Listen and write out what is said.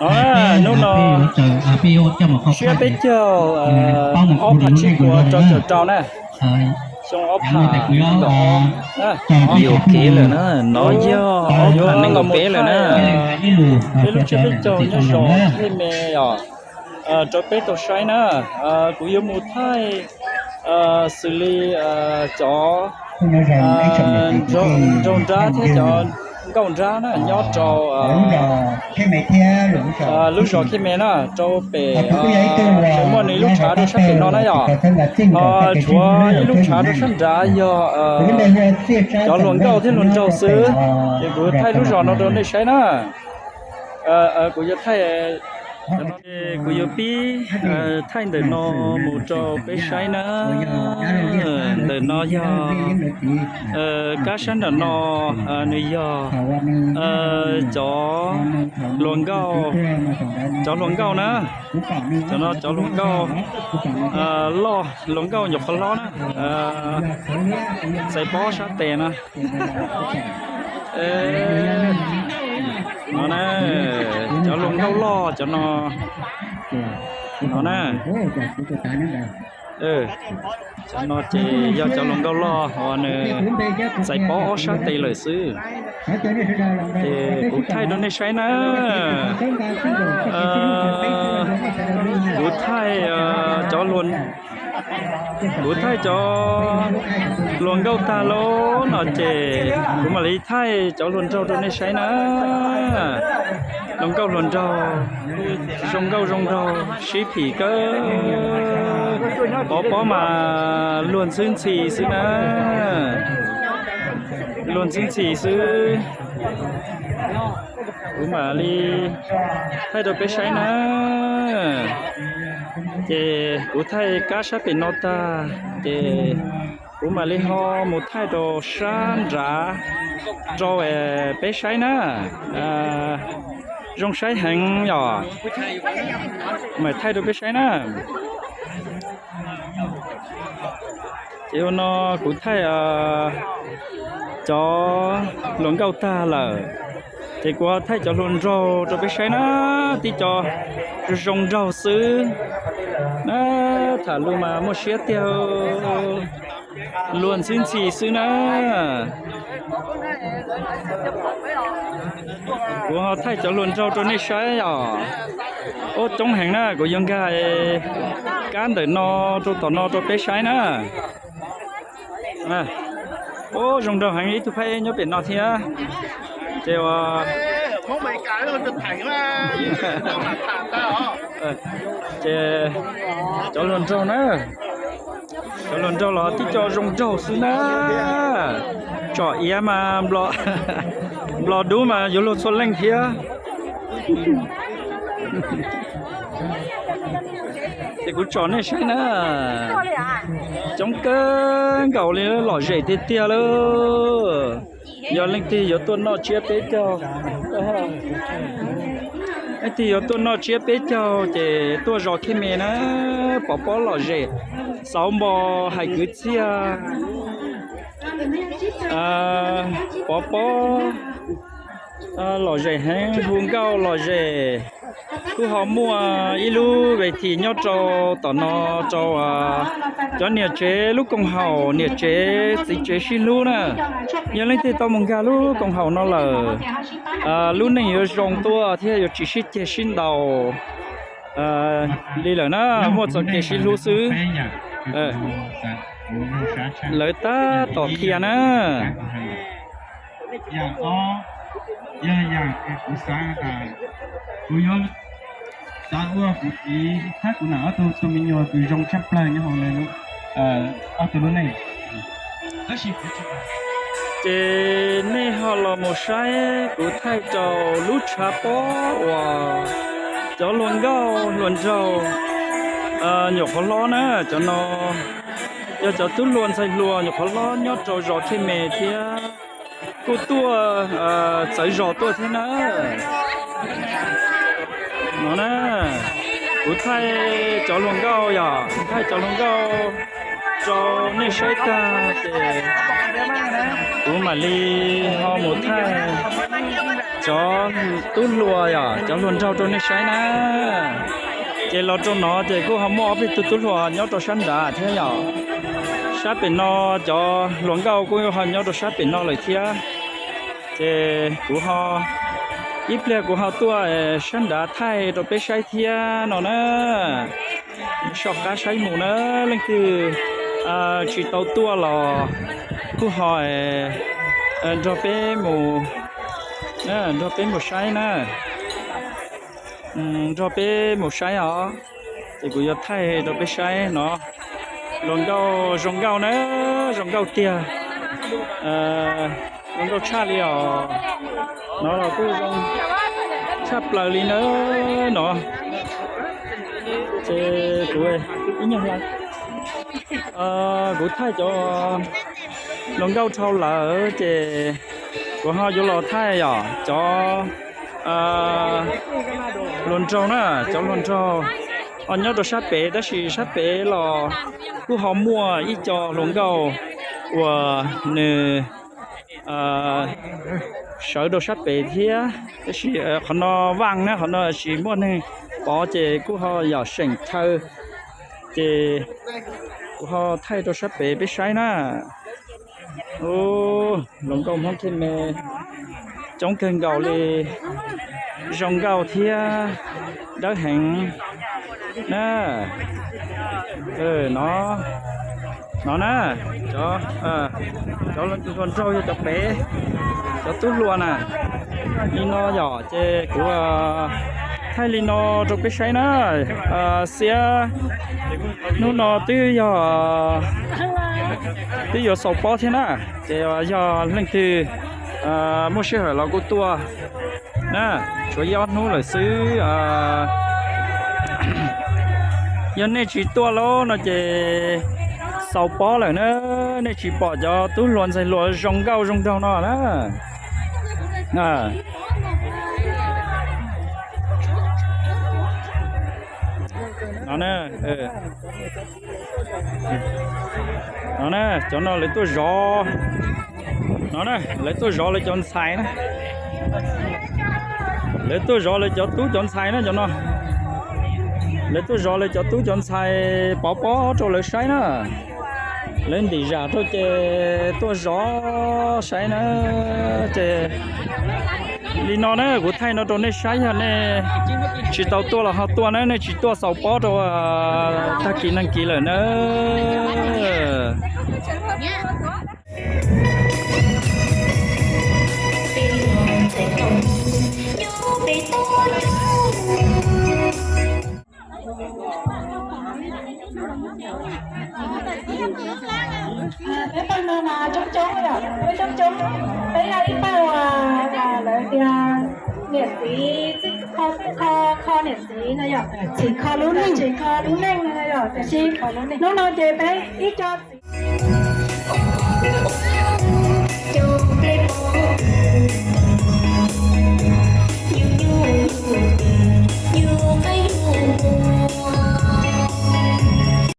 No, hnub no siab peb caug ob phav tsib puas rau caum rau na, xyoo ob phav yuam kev lawm na, no yog ob phav nees nkaum peb lawm na. Peb lub tsiab peb caug nyob zos Thej Me os, rau peb tau saib na. Kuv yuav mus thaij xws li cov nraug nrab thiab cov nkauj nrab na nyob rau lub zos Thej Me na, rau pem, muaj nws ib lub tshav rau sab pem no na yom. Ho tshuav ib lub tshav rau sab nrad yog cov hluas nkauj thiab hluas nraug xwb. Ces kuv thaij lub zos no rau nej saib na. Kuv yuav thaij, kuv yuav pib thaij ntawm no mus rau peb saib na. Ntawm no yog kab sab nram no, nws yog cov hluas nkauj, cov hluas nkauj na. Cov no cov hluas nkauj loj, hluas nkauj nyuam qhuav hlob na, xaiv pob sab tes na. No na, cov hluas nkauj loj cov no, no na. Cov no ces yog cov hluas nkauj loj uas nws xaiv pob ob sab tes lawm xwb. Ces kuv thaij rau nej saib na. Kuv thaij cov hluas, kuv thaij cov hluas nkauj tag lawm no ces kuv mam li thaij cov hluas nraug rau nej saib na. Hluas nkauj hluas nraug, zoo nkauj zoo nraug, sib phim kawg, pov pob mas luag ntxhwb ntxhi xwb na. Luag ntxhwb ntxhi xwb. Kuv mam li thaij rau peb saib na. Ces kuv thaij kab sab pem no tag ces kuv mam li ho mus thaij rau sab nrad rau peb saib na. Zoo saib heev yom. Mam thaij rau peb saib na. Ces ua no kuv thaij cov hluas nkauj tag lawm, ces kuv ho thaij cov hluas nraug rau peb saib na. Tib co zoo nraug xwb na, tham lus mas muaj siab tiag, luag ntxhwb ntxhi xwb na. Kuv ho thaij cov hluas nraug rau nej saib os. Ub, coob heev na, kuv yuav nkag kab ntawm no rau tom no rau peb saib na. Ub, zoo nraug heev, ib tug phaib nyob pem no thiab. Ces ua, ces cov hluas nraug na, cov hluas nraug los tib co zoo nraug xwb na. Tsom iav mas nplog dub mas yuav luag txhua leej thiab. Ces kuv tsom nej saib na, coob kawg nkaus li, lom zem tiag tiag lauj. Yog leej twg yuav tuaj noj tsiab peb caug, leej twg yuav tuaj noj tsiab peb caug ces tuaj zos Khej Me na, pov pob lom zem, xauv npo, hais kwv txhiaj, pov pob lom zem heev, hu nkauj lom zem. Kuj ho muaj ib lub ves thim nyob rau tom no rau cov niam tsev lub koom haum, niam tsev txiv tsev sib hlub na. Yog leej twg tau mus nkag lub koom haum no lawm, lub neej yuav zoo tuaj thiab yuav tsis sib ceg sib ntaus li lawm na, muaj txoj kev sib hlub xwb. Lawv tab tom qhia na. Yam ob, yog yam kuv xav tas kuv yuav xav ua kuv txiv thiab kuv nam ob tug tus me nyuam tus zoo tshaj plaws nyob hauv ob tug lub neej. Ces nej ho los mus saib kuv thaij rau lub tshav pob uas cov hluas nkauj hluas nraug nyuam qhuav hlob na, cov no yog cov tub hluas ntxhais hluas nyuam qhuav hlob nyob rau zos Khej Me thiab kuj tuaj txawv zos tuaj thiab na. No na, kuv thaij cov hluas nkauj, yog kuv thaij cov hluas nkauj rau nej saib tag ces kuv mam li ho mus thaij Cov tub hluas yom, cov hluas nraug rau nej saib na. Ces los rau no ces kuj ho muaj ob peb tug tub hluas nyob rau sab nrad thiab yom. Sab pem no cov hluas nkauj kuj ho nyob rau sab pem no lawm thiab. Ces kuv ho, ib pliag kuv ho tuaj sab nrad thaij rau peb saib thiab no na. Soj qab saib mus na, leej twg tsis tau tuaj los kuj ho nrog peb mus, nrog peb mus saib na. Nrog peb mus saib os. Ces kuv yuav thaij rau peb saib no. Hluas nkauj zoo nkauj na, zoo nkauj tiag. Zoo nkauj tshaj li os. No los kuj zoo tshaj plaws li na no. Ces kuv ib nyuag, kuv thaij cov hluas nkauj dhau lawm ces kuv ho yuav los thaij yom, cov hluas nraug na, cov hluas nraug ho nyob rau sab pem, tab sis sab pem los kuj ho muaj ib co hluas nkauj uas nws sawv rau sab pem thiab, tab sis qhov no vaj na, qhov no tsis muaj neeg pov ces kuj ho yom seem chaw, ces kuv ho thaij rau sab pem peb saib na. Hluas nkauj Hmoob Thiaj Me coob kawg nkaus li, zoo nkauj thiab dawb heev na. No, no na, cov hluas nraug yog cov pem, cov tub hluas na. Li no yom, ces kuv thaij li no rau peb saib na. Xiab hnub no twb yog, twb yuav xaus pob thiab na, ces yog leej twg muaj sij hawm los kuj tuaj na, tshuav ib ob hnub lawm xwb. Yog nej tsis tuaj lauj no ces xaus pob lawm na, nej tsis pom cov tub hluas ntxhais hluas zoo nkauj zoo nraug no na. No na, no na, cov no lawv tuaj zov, no na, lawv tuaj zov lawv cov ntxhais na. Lawv tuaj zov lawv cov tub cov ntxhais na cov no. Lawv tuaj zov lawv cov tub cov ntxhais pov pob rau lawv saib na. Lawv ntim zam rau ces tuaj zov saib na. Ces li no na, kuv thaij no rau nej saib, yog nej tsis tau tuaj los ho tuaj na, nej tsis tuaj xaus pob rau tag kis neeg kis lawm na. Peb pawg no mas coob coob yom, peb coob coob, peb yog ib pawg uas lawv tias niam txiv kho xwb kho, kho niam txiv no yom, txiv kho lub neej, txiv kho lub neej no yom, tiam sis hnub no ces peb ib co